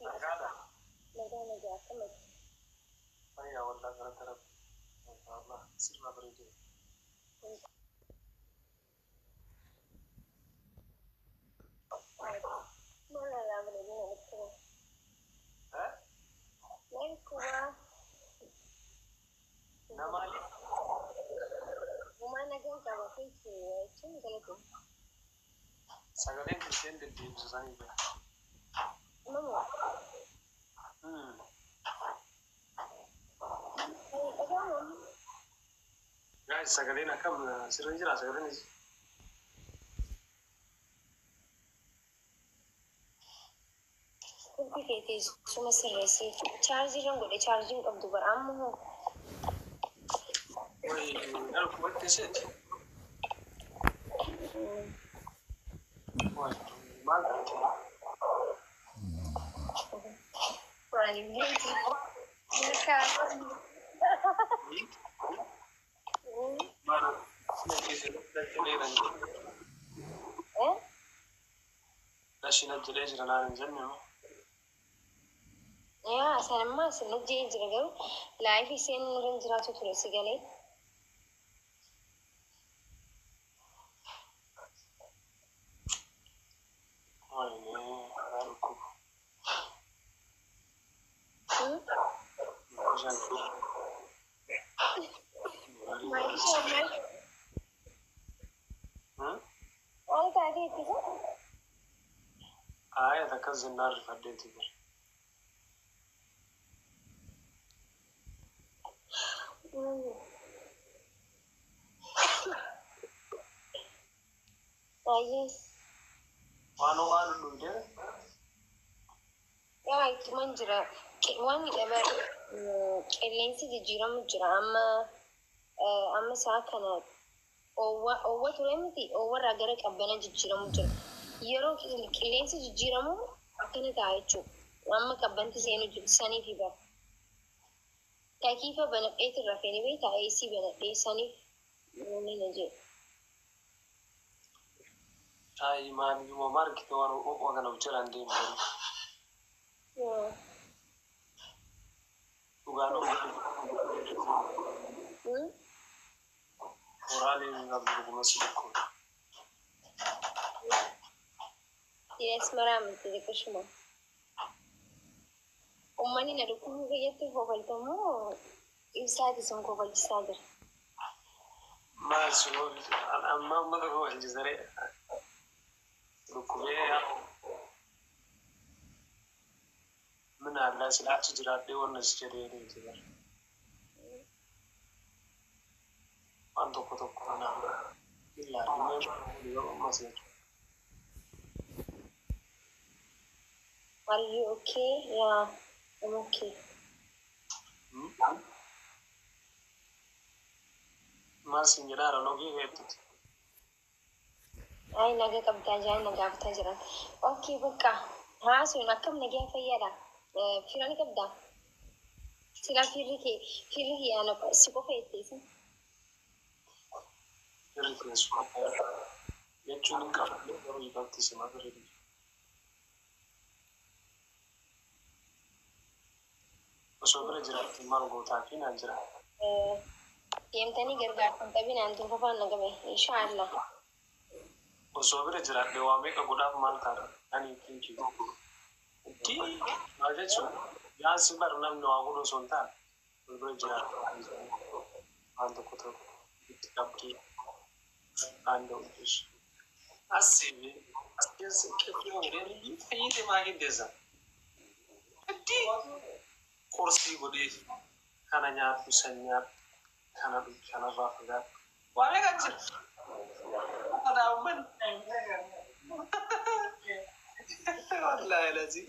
Nagaadha. Nagaa nagaa akkamati? Fayyaa wallaa galata Rabbi. Masha Allah sirraa bareedee. Maal irraa bareedina dhukkuba? Eh? Na dhukkubaa. Na maali? Gumaa nagaan qaba keetti jechuun galate. Sagaleen isheen deddeebisu sanii jira. Mama. Dhaga'amu. Guys, sagaleen akkam sirrii jira sagaleen isii? Silkii kee teessuma sirreessee chaarjii irra godhe, chaarjiin qabdu bara amma hoo. Wayi na dhukkubatti isheeti. Wayi maal taate? Maaliif jeeti? Maal na geesse jedhee jira. Eh? Lashi na jedhee jira naan hin jenne moo? Yaa sanammaa sin hojii jira, garuu live seenuu irra hin jiraatu ture si galee. Wayi karaa dhukkubu. Bishaan. Maal maal? Maal taatee ittisa? Ayat akkas jennaan rifadheeti jira. Baay'ee. Waan ho'aa dhudhuudee. Yaa ittuman jira. Waan qilleensi jijjiiramu jira amma. Amma sa'a kana oowwa ture miti, oowwarraa gara qabbana jijjiiramu jira. Yeroo qilleensi jijjiiramu akkana ta'a jechuudha. Amma qabbanti seenu jiru saniif bara. Takiifa banadheetiin rafee beektaa, AC banadhee saniif namni na jedhu. Ay, maal uumamaa argite, waan ho'aa kana of jalaan deemu garuu. Dhugaan moraalee hin qabdu, dhuguma si dhukkuba. Yes, maraa miti, xiqqishuma. Uummanni na dhukkubuu keessatti kofaltamoo ibsaati sun kofalchisaa jira. Maal si amma uummata kofalchisaree dhukkubee min allaa sila achi jiraadhee wanna si jedhee jira. Waan tokko tokko kanaaf illaa dhimma ammas jechuudha. Are you okay? Yeah, I'm okay. Maal sin jedhaara nogii keettiti. Ay, naga qabdaa jiran, na gaafataa jiran. Okay, bakka haasuun akkam, nagaa fayyaadha. Fira ni qabdaa? Silaa firri kee firri kee ana si qofa jetteesi. Firri keessu jechuun hin qabu, garuu ifatti sima firri kiyya. Osoo bira jiraatte maal gootaa fi naan jira. Deemtanii gargaartan qabinaan tun fafaan na qabe inshaallah. Osoo bira jiraadhe waa meeqa godhaaf, maal taata? Ani ittiin kiyu. Itti maal jechuun yaansi bar namni waa godhu osoo hin taane wal bira jiraadhe waan tokko tokko itti qabdee waan jechuudha. Asii as keessa qifii godhee fayyite maa qindeessa? Itti qorsii godhee kana nyaadhu, san nyaadhu, kana dhugi, kanarraa fagaadhu. Waa meeqa jira? Kanaaf uummanni. Wallaahi lazii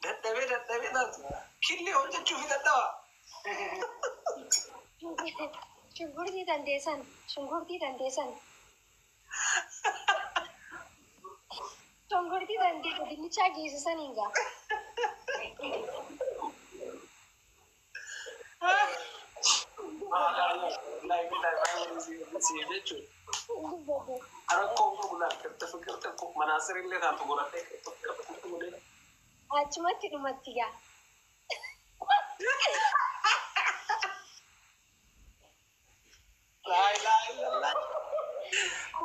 dadhabee dadhabee taatu killee hojjechuuf dadhaba. Shunkurtii dandeessan, shunkurtii dandeessan. Shunkurtii dandee dinnichaa geessisan hingaa. Jechuudha. Rakkoo kun qirxif qirxif manaasir illee taatu godhadhee qirxif qirxif godhee. Achumatti dhumatti gaa. Laa ilaaha illallah.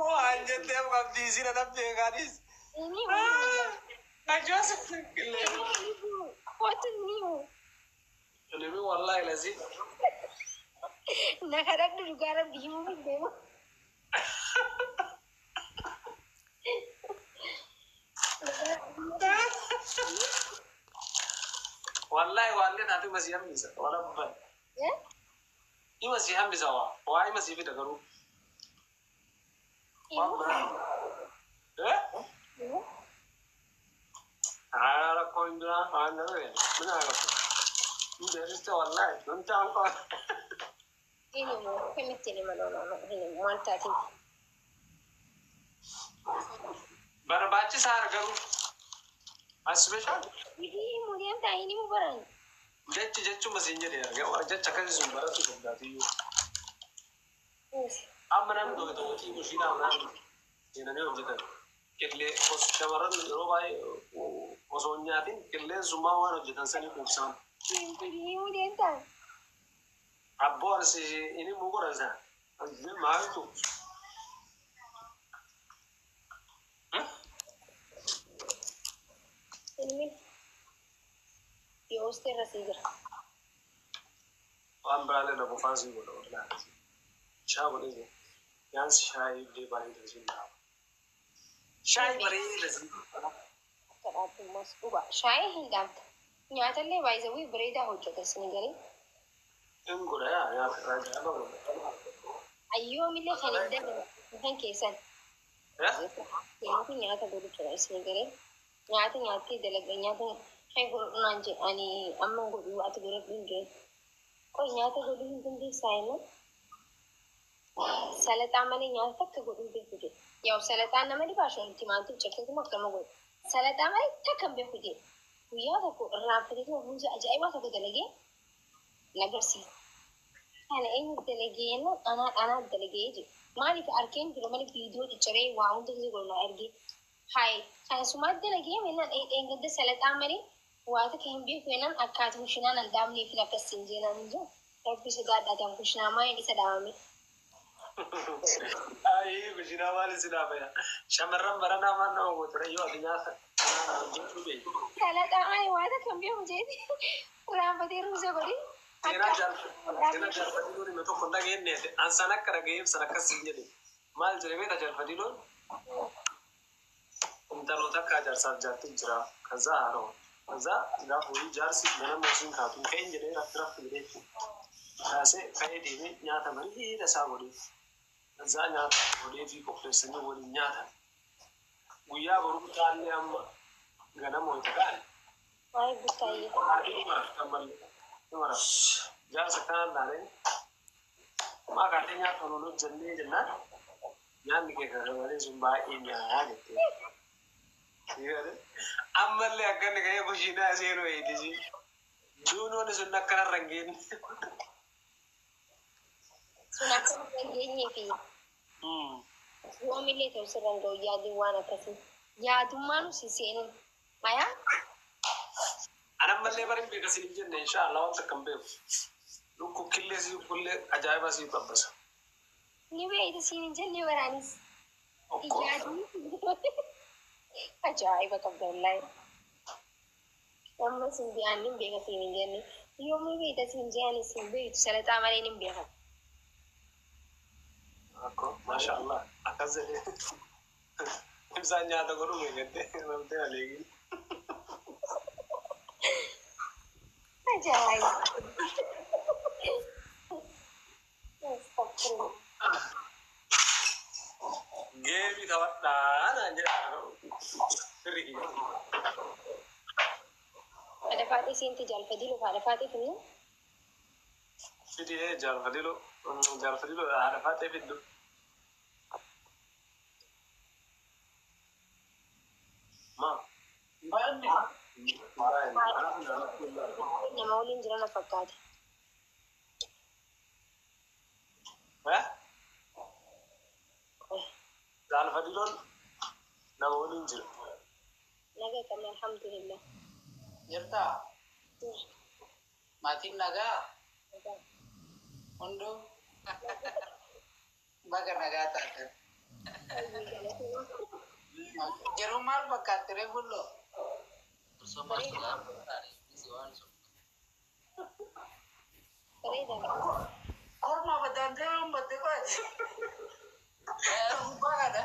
Waan jettee qabdii isin ana beekaanis. Inni himu. Ajaas qilleensi. Kootu ni himu. Ilmi wallahi lazii. Na kadhadhu dhugaa rabbi himuu hin deemu. Wallahi waallee taatu ima si hambisa. Warabban. Ima si hambisa waa. Waa ima si fida garuu. Waan biraa. Eh? Haa rakkoo hin biraa waan nama beela. Mina rakkoo. Hin beeliste wallahi. Namti hanqoo. Hin himu. Akkamitti hin hima? No, no, no. Hin himu. Maal taatiin? Barbaachisaa garuu. Asbeshaal. Himuu deemtaa hin himu baran. Jechi jechuma siin jedhe argama. Jecha akkasii sun baratu qabdaatiyyuu. Amma namni tokko tokko xiqqoo ishiidhaa namni seenanii hojjetan. Qillee shamarran yeroo baay'ee osoo hin nyaatin qilleensummaa waan hojjetan sanii quubsaan. Himuu deemtaa. Abboo arsi inni muu godhan sana. Maaltu? Ilmi yoo irra sii jira. Waan biraallee na qofaa sii godha wallaahi. Shaa godhee jira. Yaansi shaayii illee baay'ee siin dhaaba. Shaayii bareeda siin. Akka dhaabdummaas dhugaa. Shaayii hin dhaabda. Nyaatallee baay'isawii bareedaa hojjeta isin galee. In godha yaa nyaata ajaa'iba godha. Ayyoomillee kan hin dabre kan keessan. Nyaata nyaata godhu jira isin galee. Nyaata nyaattee dalaga nyaata kan godhu naan jedhe ani amma godhu ati godhadhu hin jedhu. Qoy nyaata godhuu hin dandeessaa inni? Salaxaa malee nyaata takka godhuu hin beeku jedhe. Yaa'u salaxaan nama dhibaa shan timaatiin cirteetuma akkama godhu. Salaxaa malee takka hin beeku jedhe. Guyyaa tokko irraanfateetuma ruuza ajaa'ibaa tokko dalagee na agarsiisa. Kana eenyu dalagee jennaan anaa anaa dalagee jedhe. Maaliif arkeen jiru malee viidiyoo cicciree waa hunda keessa godhu na ergee. Hayi kana sumaa dalagee mennaan dheengadda salaxaa malee waa takka hin beeku jennaan akkaati kushinaa nan dhaabnee fi akkas hin jeenaan hin jiru. Rabbi sodaadhaa kushinaa maaliin isa dhaabame. Ayii kushinaa maal isin dhaabaya? Shamarran baranaa maal nama gootu yoo ati nyaata hojjechuu beektu. Salaxaa malee waa takka hin beeku jeeti. Irraanfatee ruuza godhee. Seenaa jaalfatiiloon hime tokko hin dhageenye an san akka dhagayeef san akkas hin jedhe. Maal jedhe beekta jaalfatiiloon? Intaloota akka jaarsaaf jaartiin jira. Kazaa haaroo. Kazaa gaafa wayii jaarsi ganama osoo hin kaatu ka'een jedhee rafti rafti jedhee kaasee ka'ee deemee nyaata bareeda isaa godhee. Kazaa nyaata godhee fi qopheessanii waliin nyaatan. Guyyaa boruu taallee amma ganama wayita ka'an. Waa'ee buttaayyee. Haadhi marafta ammallee. Ni. Jaarsa kanaan laaleen maa kaatee nyaata nuun hojjennee jennaan nyaanni kee kana malee sun baay'ee mi'aayaa jettee. Ammallee akka inni ka'ee kushiinaa seenuu eeydisi. Duunoon sun akkanarra hin geenye. Sun akka hin geenyee fi yoomillee ta'u sirra hin ga'u yaadni waan akkasii. Yaadummaan si seenuun. Ayaa? Ani ammallee bari hin beeka siin hin jenne inshaallah waan takka hin beeku. Lukkuu killee sii kullee ajaa'iba sii xabbasa. Ni beeyta siin hin jenne waraanis. Okkoo. Yaadni ajaa'iba qabda wallaahi. Amma sin biyaan hin beeka siin hin jenne. Yoomii beeyta siin jeanis hin beeytu salaxaa malee hin beeka. Akkoo maasha Allah akkas jedhee. Ibsaan nyaata godhuu beekattee namtee aleegin. Ajaa'iba. Astagfirullah. Geemii taphadhaa naan jedha firri kiyya. Haadha faatee seente jaalfadii haadha faatee finnu. Fidee jaalfadilo jaalfadilo haadha faatee fiddu. Ma. Baay'inni. Nama waliin jiran fakkaate. Eh? Jaalfadiloon nama waliin jira. Nagaa qabna alhamdulillah. Jirtaa? Maatiin nagaa? Hunduu? Baga nagaa taatan. Yeroo maal fakkaatti ree bulloo? Bareeda. Korma baddaan ta'e badde qo'ate. Gubbaa kana.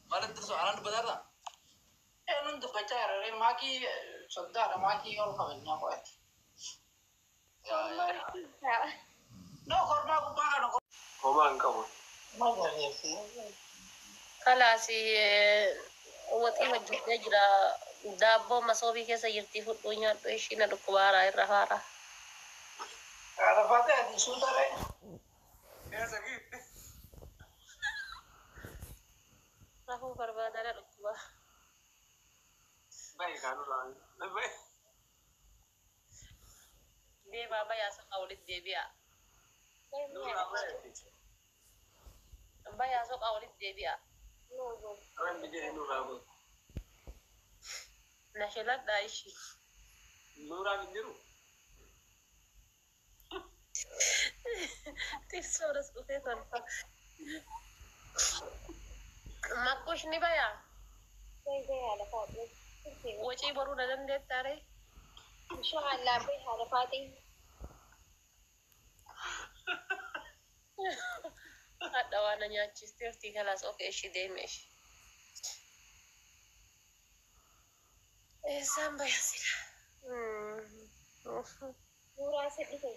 Maal dirsu anaan dubbataarra? Eenyuun dubbachaa jira ree maakii soddaadha maakii ol qabannaa qo'ate. No, kormaa gubbaa kana. Homaa hin qabu. Maal barreessi? Kalaas waxii hojjetee jira. Daabboo masoobii keessa jirti fudhuu nyaadhu ishii na dhukkubaaraa irra faara. Arafaatee ati suuta ree? Rafuu barbaada na dhukkuba. Bahi kaanurraa. Bahi. Deemaa bayaa soqaa walitti deebi'a. Nurraa bahi. Bayaa soqaa walitti deebi'a. Rabbi jedhe nurraa bahi. Na shiladhaa ishii. Nurraan hin jiru. Tirsooras dhufee tolfa. Makkush ni bayaa. Wacii boruu na dandeettaa ree? Inshallah bai haadha faatee. Hadha waan na nyaachisteertii kalaas okee ishii deeme ishii. Eessaan baya sila? Suuraa si dhufe.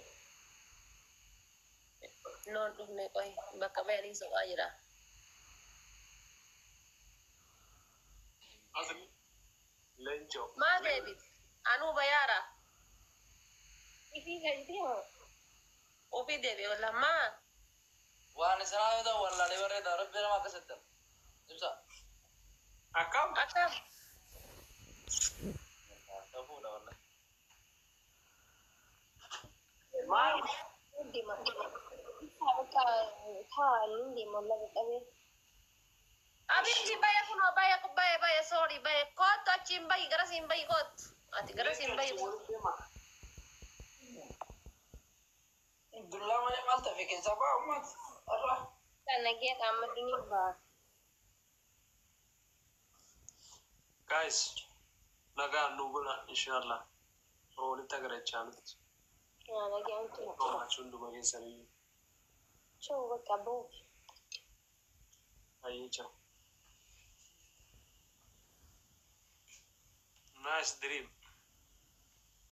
Noon dhufne qoy bakka bayanii soqaa jira. Asli. Leencoo. Maa deebite? Anuu bayaara. Ifii galtee hoo? Ofii deebi'e wallah maa? Waan isinaa yoo ta'u wallaalee barreedda rabbi nama akkasitti. Ibsa. Akkam? Akkam? Tafuudha wallah. Maal? Deema. Bakka taa inni deema lafa qabee. Abinti baya kunoo baya baya baya sorry baya kootu achiin bayi garasiin bayi kootu. Ati garasiin bayi. Dullaa malee maal tafe keessaa ba'a uummata? Irraa. Nagee qaama dunii ba'a. Guys, nagaan nu bula inshallah. Walitti agarachaa nuti. Nagee hantu. Gammachuu hunduma keessaniyyuu. Choo bakka bu'u. Ayyee ciao. Nice dream.